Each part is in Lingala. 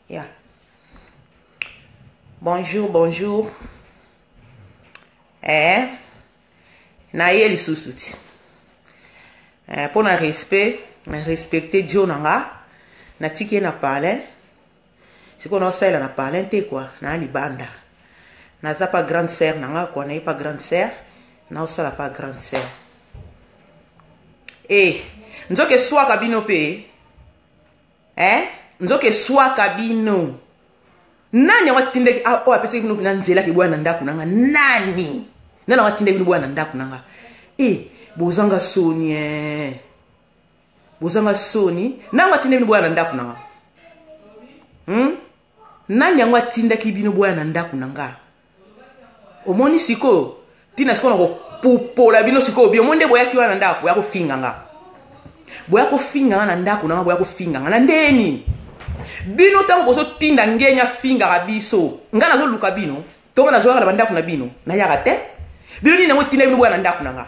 Yeah. Bonjour, bonjour. Eh, naye lisusu ti. Eh, mpo na respect, na respecte Dio na nga, natiki ye na palais. Sikoyo naosalela na palais te quoi, na libanda. Naza pa grande sœur na nga quoi, naye pa grande sœur, naosala pa grande sœur. Eh, nzoka eswaka bino pe. Eh? Nzoka eswaka bino. Nani yango atindaki ah, oyo apesaki bino na nzela ke boya na ndako na nga? Nani? Nani yango atindaki bino boya na ndako na nga? Eh, bozanga soni eh. Bozanga soni. Nani yango atindaki bino boya na ndako na nga? Nani yango atindaki bino boya na ndako na nga? Omoni sikoyo tina sikoyo nakopupola bino sikoyo bi omoni nde boyaki wana na ndako boya kofinga nga. Boya kofinga nga na ndako na nga, boya kofinga nga na ndenge nini? Bino ntango bozotinda ngenya afingaka biso, nga nazoluka bino, tonga nazoyaka na bandako na bino, nayaka te. Bino nini yango etinda bino boya na ndako na nga?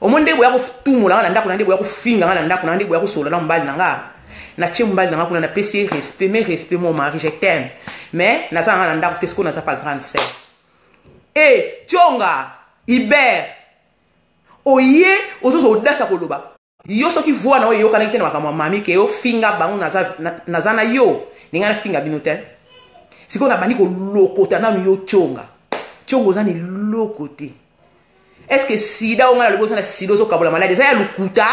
Omoni nde boya kotumola nga na ndako na nde boya kofinga nga na ndako na nde boya kosolola na mobali na nga. Natie mobali na nga kuna, napesi ye respect, mais respect mon mari, je t'aime. Mais naza nga na ndako te, sikoyo naza pa grande sœur. Eh, Tionga, Hubert, oye ozozo audace ya koloba. Yo soki voix na oyo eyokanaki te na makambo ya mami ke yo finga bango naza naza na yo, ninga na finga bino te. Sikoyo nabandi kolokota nanu yo Tionga. Tionga oza na eloko te. Est-ce que sida oyo nga nalobi oza na sida ozokabola maladi eza ya lokuta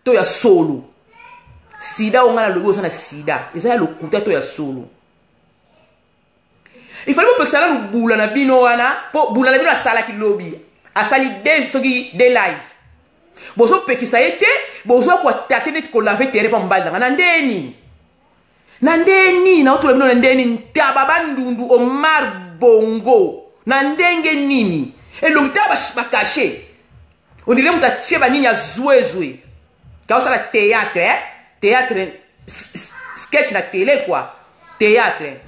to ya solo? Sida oyo nga nalobi oza na sida eza ya lokuta to ya solo? Il fallait bopekisa nanu bula na bino wana, po bula na bino asalaki lobi, asali deux soki deux live. Bozopekisa ye te, bozwa koatake neti kolave terrain pa mobali nanga na ndenge nini? Na ndenge nini? Naotula bino na ndenge nini? Ntaba bandundu Omar Bongo na ndenge nini? Elongi tala bakashe ondire moto atie banini ya zwezwe kaosala théâtre, eh? Théâtre sketch na télé quoi, théâtre.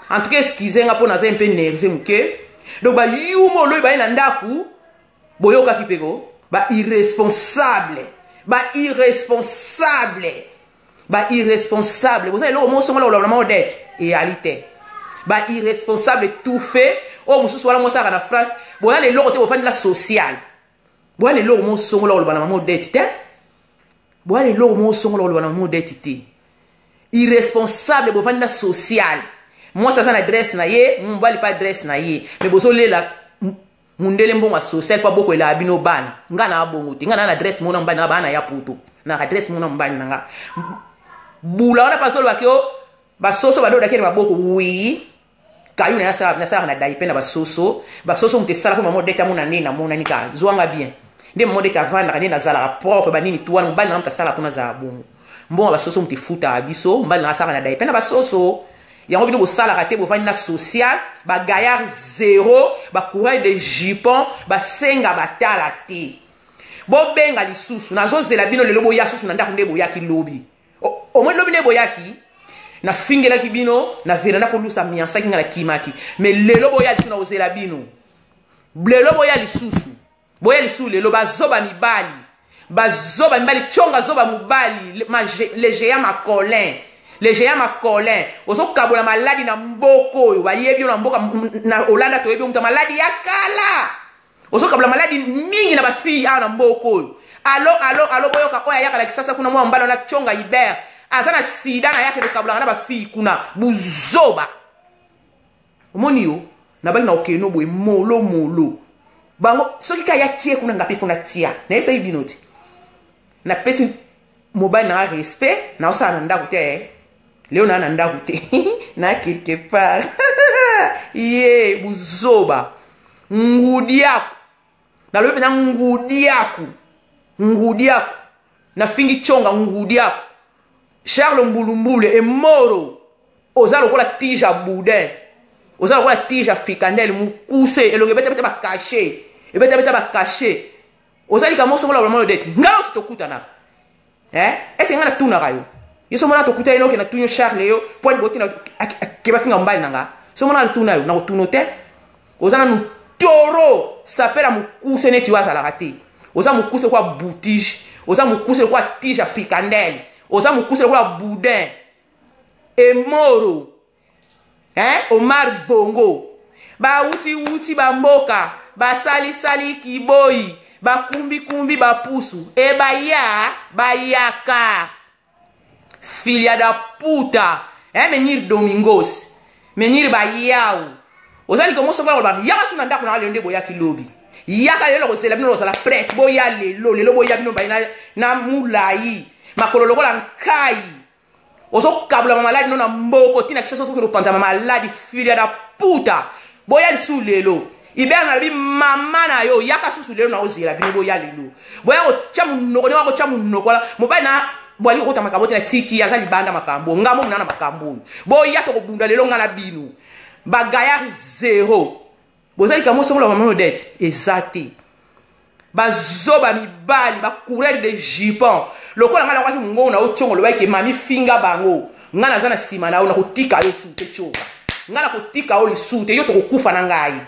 En tout cas excusez nga mpo naza un peu nerveux moke. Donc bayuma oloyi baye na ndako boyokaki mpe ko ba irresponsable, ba irresponsable, ba irresponsable. Boza eloko moko songola kolobana moko dete eyali te. Ba irresponsable tout fait. Oyo mosusu wana mosalaka na France, boza na eloko te, bofandi na social. Boza na eloko moko songola kolobana moko dete te. Boza na eloko moko songola kolobana moko dete te. Irresponsable, bofandi na social. Mwasi aza na adresse na ye, mobali pa adresse na ye. Mais bozolela mundele mbongo ya social pa bokolela bino bana. Nga na bongo te, nga na adresse mona mobali na bana ya poto. Na adresse mona mobali na nga. Bula wana pasolo bakio basoso badodaki na maboko oui. Kayu na sala na sala na daipe na basoso. Basoso mute sala ko mamo deta mona nini na mona nika zwanga bien. Nde mamo deta vanda ka nde na zala propre ba nini tuana mobali na muta sala kuna za bongo. Mbongo basoso mute futa biso, mobali na sala na daipe na basoso. Yango bino bosalaka te, bofandi na social, ba gaillard zéro, ba courage de jupon, ba senga batala te. Bobenga lisusu, nazozela bino lelo boya susu na ndako nde boyaki lobi. Omoni lobi nde boyaki, nafingelaki bino na veranda kolusa miansaki nga nakimaki. Mais lelo boya lisusu na kozela bino. Lelo boya lisusu. Boya lisusu lelo bazoba mibali. Bazoba mibali, tshonga zoba mobali, le géant Macolin. Le géant Macolin. Ozokabola maladi na mboka oyo, bayebi yo na mboka na Hollande toyebi yo mutu maladi ya kala. Ozokabola maladi mingi na ba fille awa na mboka oyo. Allo, allo, allo, boyoka oyo ayaka na Kisasa kuna mwa mbala na tshonga Hubert. Aza na sida na yake kokabolaka na ba fille kuna. Buzoba. Omoni yo, nabaki na okeno boye molo molo. Bango soki ka ya tie kuna ngapi fona tia. Na yebisaki bino te. Napesi mobali na respect, na osala na ndako te. Leo na na ndako te. Na quelque part. Ye buzoba. Ngudiaku. Nalobi pena ngudiaku. Ngudiaku. Nafingi tshonga ngudiaku. Charles Mbulumbule emoro. Oza lokola tige ya boudin. Oza lokola tige ya frikandel mukuse elongi ebeta beta ba cachet. Ebeta beta ba cachet. Oza likambo songola vraiment odette. Ngalo si tokutanaka. Eh? Est-ce que ngana tunaka yo? Yo so mona tokuta yo ke na tunyo Charles yo po ali botina ke ba finga mbali nanga. So mona tuna yo na kotuno te. Oza nanu toro sapela mukuse neti yo azalaka te. Oza mukuse kwa boutige, oza mukuse kwa tige ya frikandel, oza mukuse kwa boudin. Emoro, hein? Omar Bongo, bawuti wuti bamboka, basalisali kiboyi, bakumbikumbi bapusu, e baya bayaka. Filha da puta, hein, menir Domingos, menir bayau. Oza likambo sokola koloba yaka su na ndako na lelo nde boyaki lobi. Yaka lelo kozela bino kozala prête, boya lelo, lelo boya bino bayi na, na mulayi, makolo lokola nkai. Ozokabola maladi no na mboko tina Kinshasa ozoki kopanza maladi filha da puta. Boya lisusu lelo. Ibert nalobi mama na yo yaka susu lelo na ozela bino boya lelo. Boya kotia monoko ndenge kotia monoko wana mobali na bwali kokota makambo te na tiki aza libanda makambo nga mo na makambo oyo. Boya tokobunda lelo nga na bino. Ba gaillard zéro. Bozali kamo songola mama Odette eza te. Bazoba mibali ba coureur de jupon lokola nga nakwaki mongongo na yo tiongo lobaki ke mami finga bango nga naza na nsima na yo nakotika yo su te tioka nga nakotika yo lisu te yo tokokufa na ngai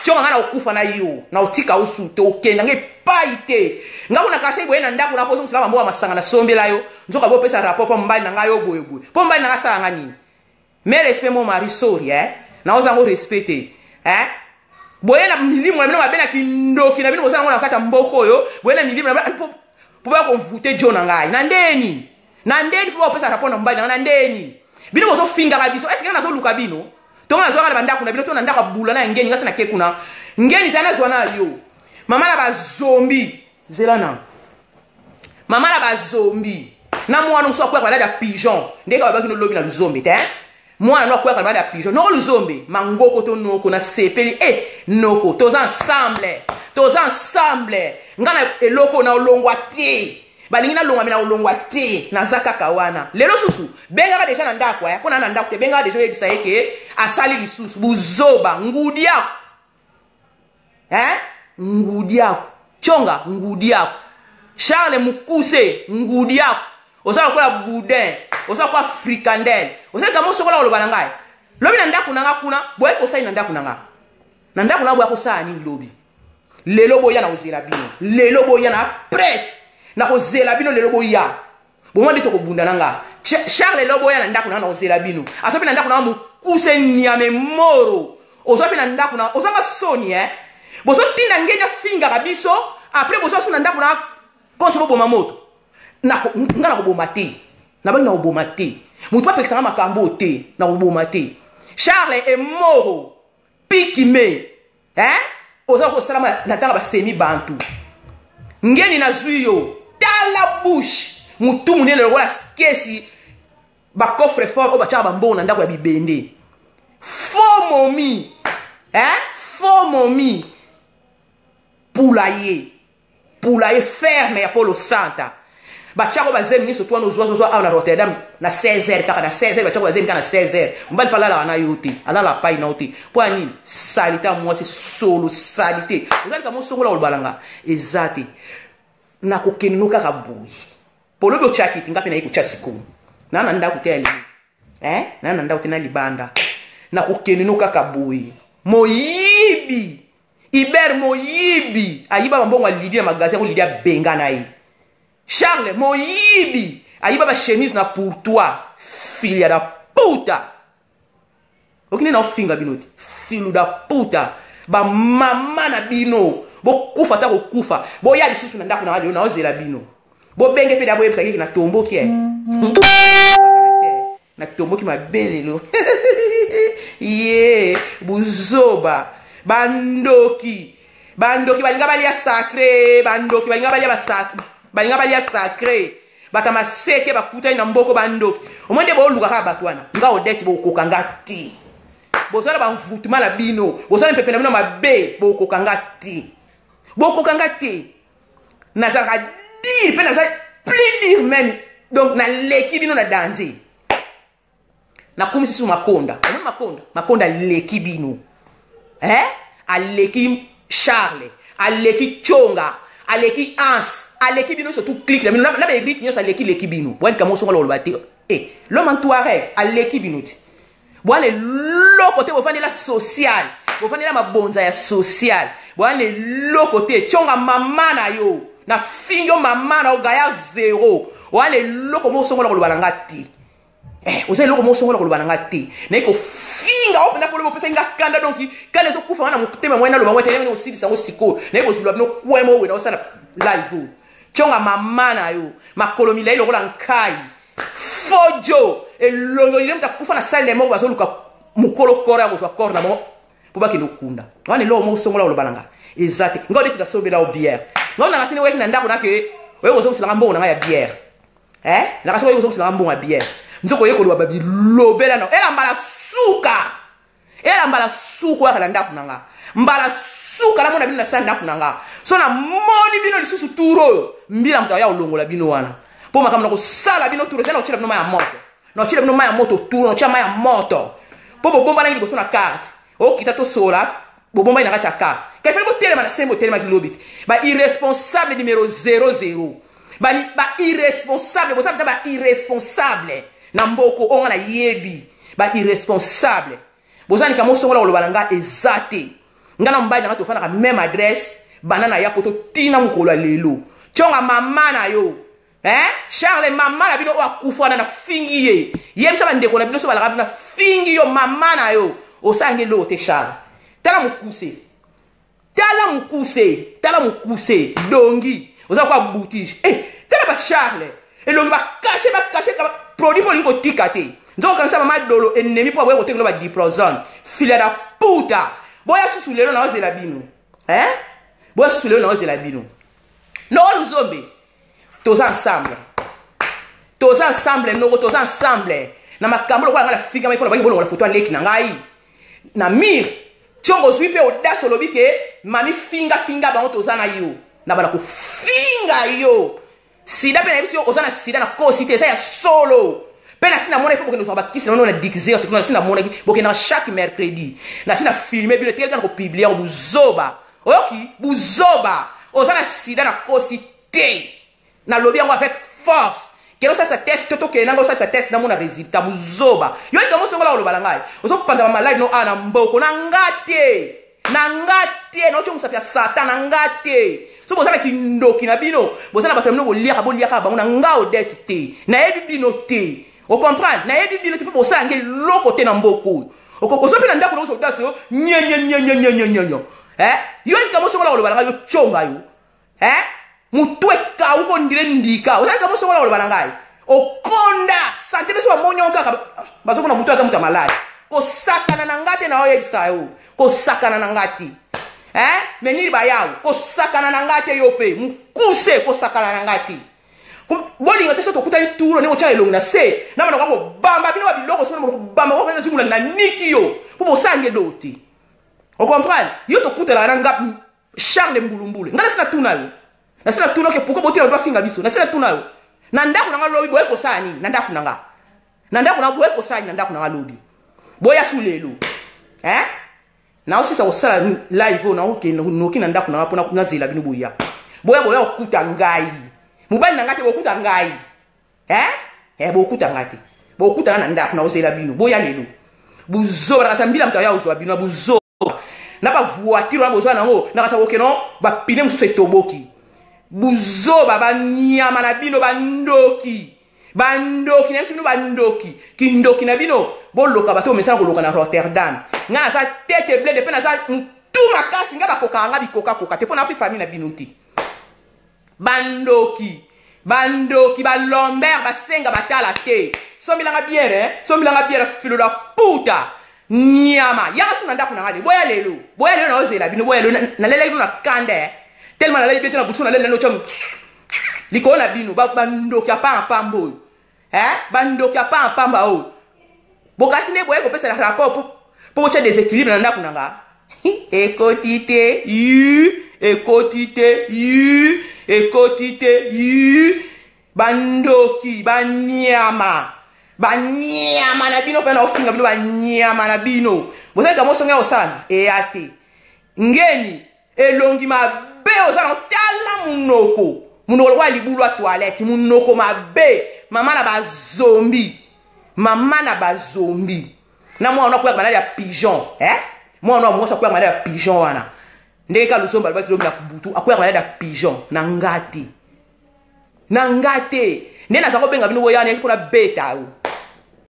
tionga nga nakokufa na yo nakotika yo su te okenda nga epai te nga kuna kasai boye na ndako na poso mosala bamboka masanga nasombela yo nzoka bopesa rapport mpo mobali na ngai yo boyeboye mpo mobali na ngai asala nga nini. Mais respect mon mari sorry eh. Na oza ngo respect te. Eh? Boye na milimo na bino mabe na kindoki na bino bozala ngo na kati ya mboka oyo, boye na milimo na bino po po ba konvute jo na ngai. Na ndeni? Na ndeni fo ba kopesa rapport na mobali na ngai na ndeni? Bino bozo fingaka biso. Est-ce que nazo luka bino? Tonga nazwaka na bandako na bino to na ndako ya bula na ngeni ngasi na ke kuna. Ngeni zana nazwa na yo. Mama na ba zombie. Zela na. Mama na ba zombie. Na mwana mosusu akweyaka maladi ya pigeon. Ndenge babaki no lobi na luzombe te. Mwana no akweyaka maladi ya pigeon. Noko luzombe, mangoko to noko na sepeli eh noko toza ensemble. Toza ensemble. Nga na eloko na olongwa te. Balingi na longwa me na olongwa te. Naza kaka wana. Lelo susu bengaka deja na ndako eh pona na ndako te bengaka deja oyebisa ye ke asali lisusu buzoba ngudiako. Hein? Ngudiako. Chonga ngudiako. Charles Mukuse ngudiako. Oza lokola boudin, oza lokola frikandel. Oza likambo sokola koloba na ngai. Lobi na ndako na nga kuna, boye kosali na ndako na nga. Na ndako na boya kosala nini lobi? Lelo boya na kozela bino. Lelo boya na prête. Na kozela bino lelo boya. Bongo nde tokobunda na nga. Charles lelo boya na ndako na nga na kozela bino. Aza pe na ndako na nga mokuse nyame moro. Oza pe na ndako na ozanga soni eh. Bozotinda ngeni afingaka biso après bozo na ndako na contre boboma moto. Nga nakoboma te. Nabangi nakoboma te. Moto apekisanga makambo te, nakoboma te. Charles Emoro pikime eh? Oza kosalama na tanga basemi bantu. Ngeni nazwi yo tala bouche mutu munene lokola kesi ba coffre fort oyo batiaka bambongo na ndako ya bibende. Faux momi eh? Faux momi poulailler poulailler ferme ya Polo Santa batiako bazemi nyonso to wana ozwa zwa awa na Rotterdam na 16h kaka na 16h batiako bazemi kaka na 16h mobali mpe alalaka na yo te alala pai na yo te mpo ya nini salite ya mwasi solo salite oza likambo osongola koloba na nga eza te nakokende no kaka boye polobi otyaki te nga mpe naye kotya sikoyo naa na ndako te ya lelo eh? naa na ndako te na libanda nakokende no kaka boye moyibi Iber moyibi ayiba bambongo ya Lydie na magasin ko Lydie abenga na ye. Charles moyibi ayiba ba chemise na pour toi filia da puta. Okinde na ofinga bino te filu da puta ba mama na bino bokufa ta kokufa boya lisusu na ndako na radio na ozela bino bobenge mpe da boyebisa kiki na tomboki eh. Na tomboki mabe lelo. Ye buzoba bandoki bandoki balinga balia sacré bandoki balinga balia ba sacré balinga balia sacré bata maseke bakutani na mboko bandoki omoni nde boluka kaka bato wana nga Odette bokoka nga te bozala ba mvutuma na bino bozala mpepe na bino mabe bokoka nga te bokoka nga te nazalaka dire mpe naza plus dire même donc naleki bino na danger nakumisi su makonda omoni makonda makonda aleki bino eh? Aleki Charles aleki Tshonga aleki Hans aleki bino surtout clique na bino na ba Eric nyonso aleki leki bino bwani kamo songola koloba te eh l'homme en Touareg aleki bino ti bwana eloko te bofandela social bofandela mabonza ya social bwana eloko te Tshonga mama na yo na fingi yo mama na yo gaya zéro wana eloko moko songola koloba na nga te. Eh, oza eloko moko songola koloba na nga te. Naye kofinga yo mpenza polo bopesaki nga kanda donc kanda ezokufa nga na motema mwa naloba ngo te ndenge kosilisa yango sikoyo. Naye kozula bino kwe moko boye naosala live oyo. Tionga mama na yo, makolo milai lokola nkai. Fojo, elongi olile moto akufa na salle moko bazoluka mokolo koro ya kozwa koro na bango mpo bakende kokunda. Wana eloko moko songola koloba na nga eza te. Nga odeti nasombela yo bière. Nga onanga sini oyaki na ndako nake oye kozongisela nga mbongo na nga ya bière. Eh? Nakasi oye kozongisela nga mbongo ya bière. Nzoko oye koloba babilobela na ela mbala suka. Ela mbala suka oyaka na ndako na nga. Mbala suka namona bino na sa ndako na nga. So namoni bino lisusu tour oyo mbila moto aya kolongola bino wana. Mpo makambo na kosala bino tour eza na kotyela bino mai ya moto. Na kotyela bino mai ya moto tour, na kotyela mai ya moto. Mpo bobombanaki liboso na carte. Okita tosola bobombani na kati ya carte. Kasi fallait botelema na sembo botelemaki lobi te. Ba irresponsable numéro 00. Ba, ba irresponsable, boza ba irresponsable na mboko oyo nga nayebi. Ba irresponsable. Boza nika mosongola koloba na nga eza te. Nga na mobali na nga tofandaka même adresse banda na ya poto tina mokolo ya lelo. Tionga mama na yo. Eh? Charles mama na bino oyo akufa wana na fingi ye. Yebisa ba ndeko na bino so balaka bino na fingi yo mama na yo. Osala nge eloko te Charles. Tala mokuse. Tala mokuse, tala mokuse, dongi. Oza kwa boutige. Eh, tala ba Charles. Elongi ba cacher ba cacher ka produit po olingi kotika te. Nzoko kanisa mama dolo ennemi po aboya koteka ba diprozone. Fila da puta. Boya susu lelo na ozela bino. Eh? Boya susu lelo na ozela bino. Noko luzombe. Toza ensemble. Toza ensemble noko, toza ensemble. Na makambo lokola ngai nafingamaki mpo na baki bolongola foto ya leki na ngai. Na mire tiongo ozwi mpe audace olobi ke mami finga finga bango toza na yo. Na bana kofinga yo. Sida mpe nayebisi yo oza na sida na kosi te eza ya solo. Mpe nasi namonaki mpe bokende kozwa bakisi na na dixer te nasi namonaki bokendaka chaque mercredi. Nasi na filme bino etikali kaka kopublier yango buzoba. Oyoki buzoba. Oza na sida na kosi te. Nalobi yango avec force. Kende osalisa test to tokende nanga osalisa test namona résultat buzoba. Yo likambo osongola koloba na ngai. Ozopanza ba malade no a na mboko na nga te. Na nga te, na otyo mosapi ya Satan na nga te. So boza na kindoki na bino, boza na bato na bino boliaka boliaka bango na nga Odette te. Nayebi bino te. O comprendre? Nayebi bino te mpe bosala nge eloko te na mboka oyo. Okokosa mpe na ndako na ozo yo nye nye nye nye nye nye nye nye. Eh? Yo likambo osongola koloba na ngai yo tionga yo. Eh? Mutu ekauka ondire ndika. Ozali kamo songola koloba na ngai. Okonda sante biso bamoni yo kaka bazomona mutu aza mutu ya malade. Kosakana na ngai te na oyebisa yo. Kosakana na ngai te. Eh? Meniri bayawu. Kosakana na ngai te yo pe. Mukuse kosakana na ngai te. Bolinga te so tokutani turo ndenge otya elongi na se na bana kobamba bino ba biloko so na kobamba ko na na niki yo po bosala nge do te. O comprendre? Yo tokutanaka na nga Charles Mbulumbulu. Nga nasi natuna yo. Nasi natuna ke pourquoi botina bato bafinga biso. Nasi natuna yo. Na ndako na nga lobi boye kosala nini? Na ndako na nga. Na ndako na boye kosala nini na ndako na nga lobi? Boya su lelo. Hein? Naosisa kosala live oyo naokende noki na ndako na nga mpona nazela bino boya. Boya boya kokuta ngai. Mobali na nga te bokuta ngai. Eh? Eh bokuta ngai te. Bokuta nga na ndako naozela bino. Boya lelo. Buzoba na mbila moto aya ozwa bino buzoba. Na ba voiture wana bozwa nango na kasa kokeno ba pine mosusu etoboki. Buzoba ba nyama na bino ba ndoki. Ba ndoki na biso bino ba ndoki. Kindoki na bino boloka bato omesana koloka na Rotterdam. Nga naza tete blende pe naza mutu makasi nga bakokaka nga bikoka koka te mpo na famille na bino te. Bandoki bandoki ba lomber basenga batala te sombelanga biere eh? Sombelanga biere filo la puta nyama yaka so na ndako na nga boya lelo boya lelo naozela bino boya lelo nalelaki bino na kanda eh? Tellement naleli bino te na butu naleli nano tya likolo na bino bandoki ya pamba pamba oyo eh? Bandoki ya pamba pamba oyo bokasi nde boye kopesa na rapport po botya déséquilibre na ndako na nga. Ekoti te yu, ekoti te yu, ekoti te yu. Bandoki banyama banyama na bino mpe na ofinga bino banyama na bino bozalika mosongi ya kosalana eya te ngeni elongi mabe oza na tala munoko munoko lokola libulu ya toilette munoko mabe mama na bazombi mama na bazombi na mwana akweyaka maladi ya pigeon eh? Mwana wa mwasi akweyaka maladi ya pigeon wana ndenge kaka luzomba alobaki lobi na butu akweyaka maladi ya pigeon na nga te na nga te nde naza kobenga bino boyana mpona beta yo.